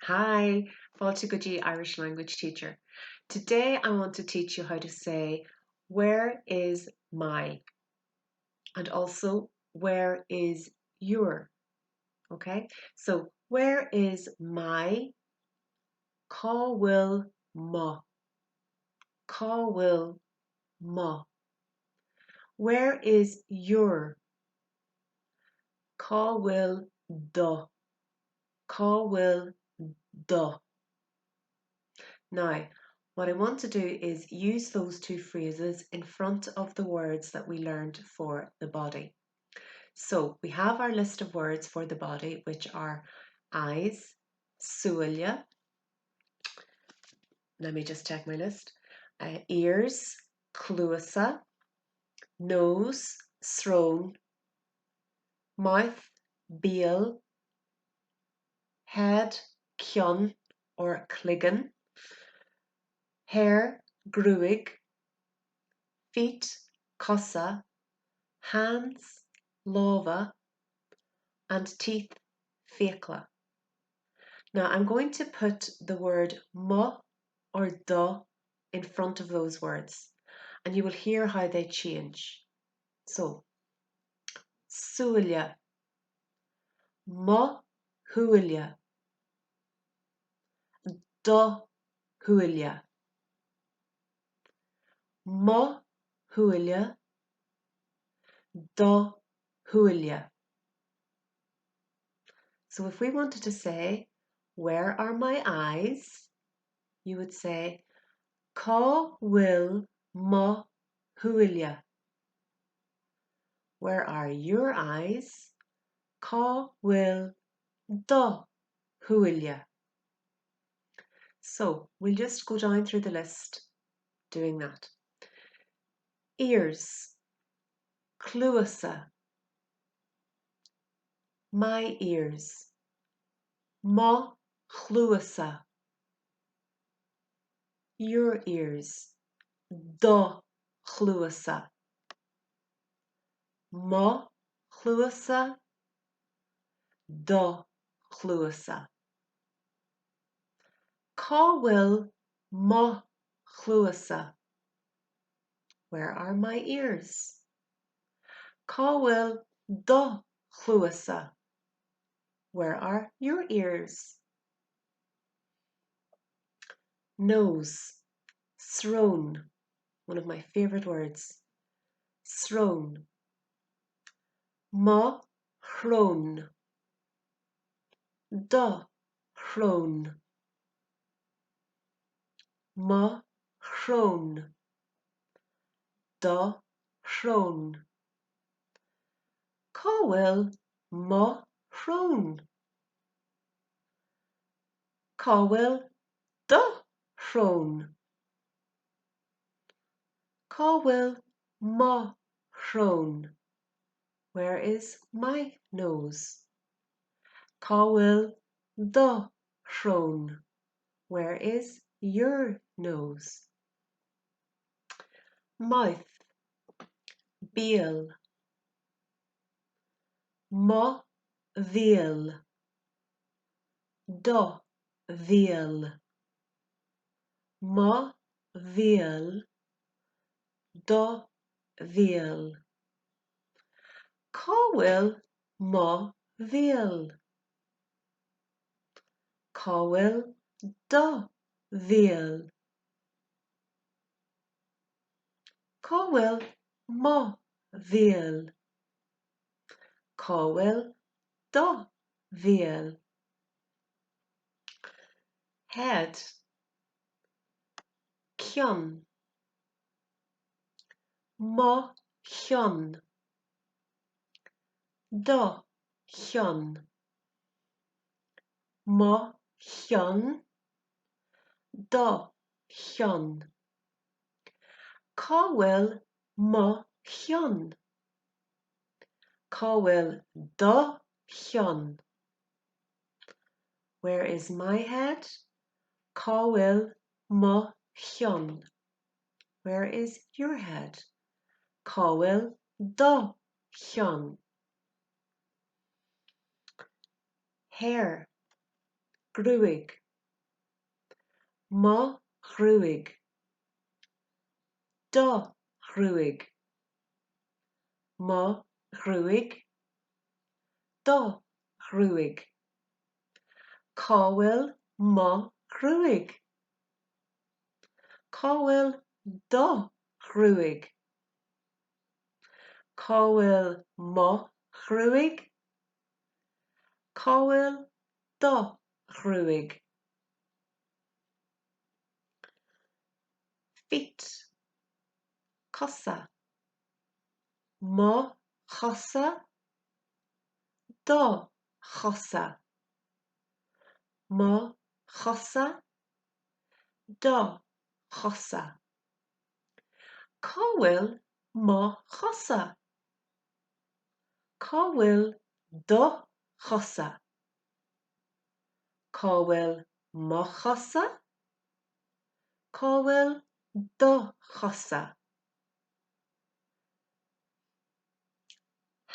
Hi, Fáilte go dtí Irish Language Teacher. Today I want to teach you how to say where is my and also where is your. Okay, so where is my Cá bhfuil mo? Cá bhfuil mo? Where is your Cá bhfuil do? Cá bhfuil do? Now, what I want to do is use those two phrases in front of the words that we learned for the body. So we have our list of words for the body, which are eyes, súile, let me just check my list, uh, ears, cluasa, nose, srón, mouth, béal, head, ceann or cloigeann, hair, gruaig, feet, cosa, hands, lámha, and teeth, fiacla. Now I'm going to put the word mo or do in front of those words and you will hear how they change. So, súile, mo shúile, do shúile, mo shúile, do shúile. So if we wanted to say, where are my eyes? You would say, Cá bhfuil mo shúile? Where are your eyes? Cá bhfuil do shúile? So we'll just go down through the list doing that. Ears, cluasa, my ears, mo chluasa, your ears, do chluasa, mo chluasa, do chluasa. Cá bhfuil mo chluasa? Where are my ears? Cá bhfuil do chluasa? Where are your ears? Nose, srón, one of my favourite words, srón. Mo shrón, do shrón, mo shrón, do shrón. Cá bhfuil mo shrón? Cá bhfuil do shrón? Cá bhfuil mo shrón? Where is my nose? Cá bhfuil do shrón? Where is your nose? Mouth, béal, mo bhéal, do bhéal, mo bhéal, do bhéal. Cá bhfuil mo bhéal? Cá bhfuil do bhéal? Cá bhfuil mo bhéal? Cá bhfuil do bhéal? Head, ceann, mo cheann, do cheann, mo cheann, do cheann. Cá bhfuil mo cheann? Cá bhfuil do cheann? Where is my head? Cá bhfuil mo cheann? Where is your head? Cá bhfuil do cheann? Hair. Gruaig. Mo ghruaig. Do ghruaig. Mo ghruaig. Do ghruaig. Cá bhfuil mo ghruaig? Cá bhfuil do ghruaig? Cá bhfuil mo ghruaig? Cá bhfuil do ghruaig? Feet. Cosa. Mo chosa. Do chosa. Mo chosa. Do chosa. Cá bhfuil mo chosa? Cá bhfuil do chosa? Cá bhfuil mo chosa? Cá bhfuil do chosa?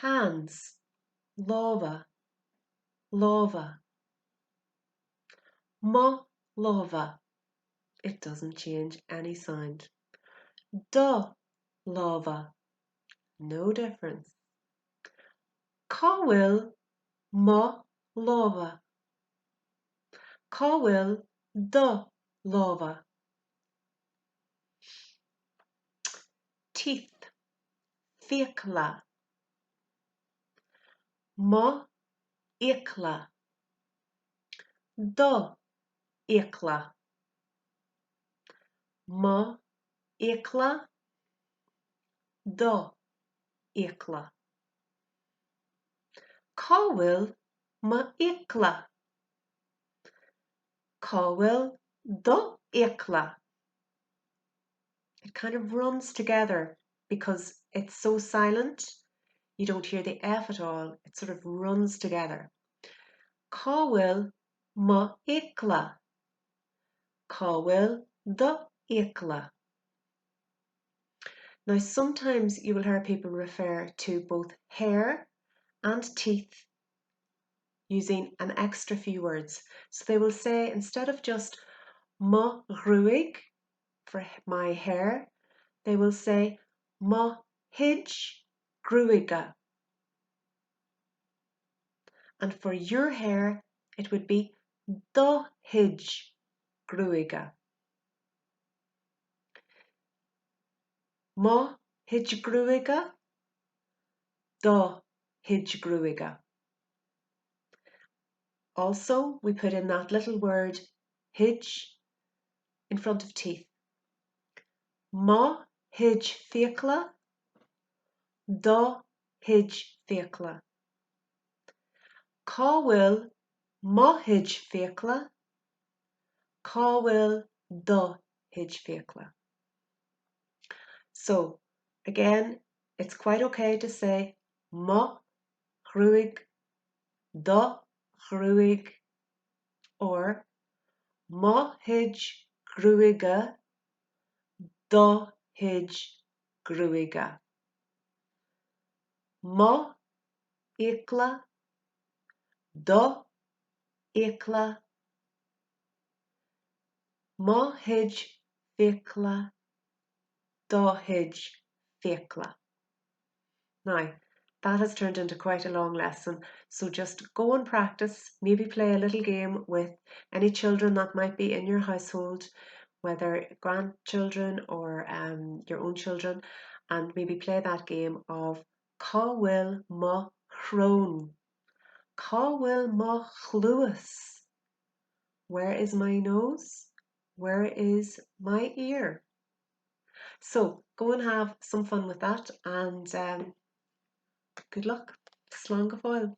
Hands, lámha, lámha. Mo lámha. It doesn't change any sound. Do lámha. No difference. Cá bhfuil mo lámha? Cá bhfuil do lámha? Teeth. Fiacla. Mo fhiacla. Do fhiacla. Mo fhiacla. Do fhiacla. Cá bhfuil mo fhiacla? Cá bhfuil do fhiacla? It kind of runs together because it's so silent, you don't hear the F at all, it sort of runs together. Cá bhfuil mo fhiacla? Cá bhfuil do fhiacla? Now sometimes you will hear people refer to both hair and teeth using an extra few words. So they will say instead of just mo ghruaig for my hair, they will say mo chuid gruaige. And for your hair, it would be do chuid gruaige. Mo chuid gruaige, do chuid gruaige. Also, we put in that little word chuid in front of teeth. Mo chuid fiacla, do chuid fiacla. Cá bhfuil mo chuid fiacla? Cá bhfuil do chuid fiacla? So, again, it's quite okay to say mo ghruaig, do ghruaig, or mo chuid gruaige, do chuid gruaige. Mo fhiacla, do fhiacla, mo chuid fiacla, do chuid fiacla. Now, that has turned into quite a long lesson, so just go and practice, maybe play a little game with any children that might be in your household, whether grandchildren or um, your own children, and maybe play that game of Cá bhfuil mo shrón? Cá bhfuil mo chluas? Where is my nose? Where is my ear? So go and have some fun with that and um, good luck. Slán go fóill.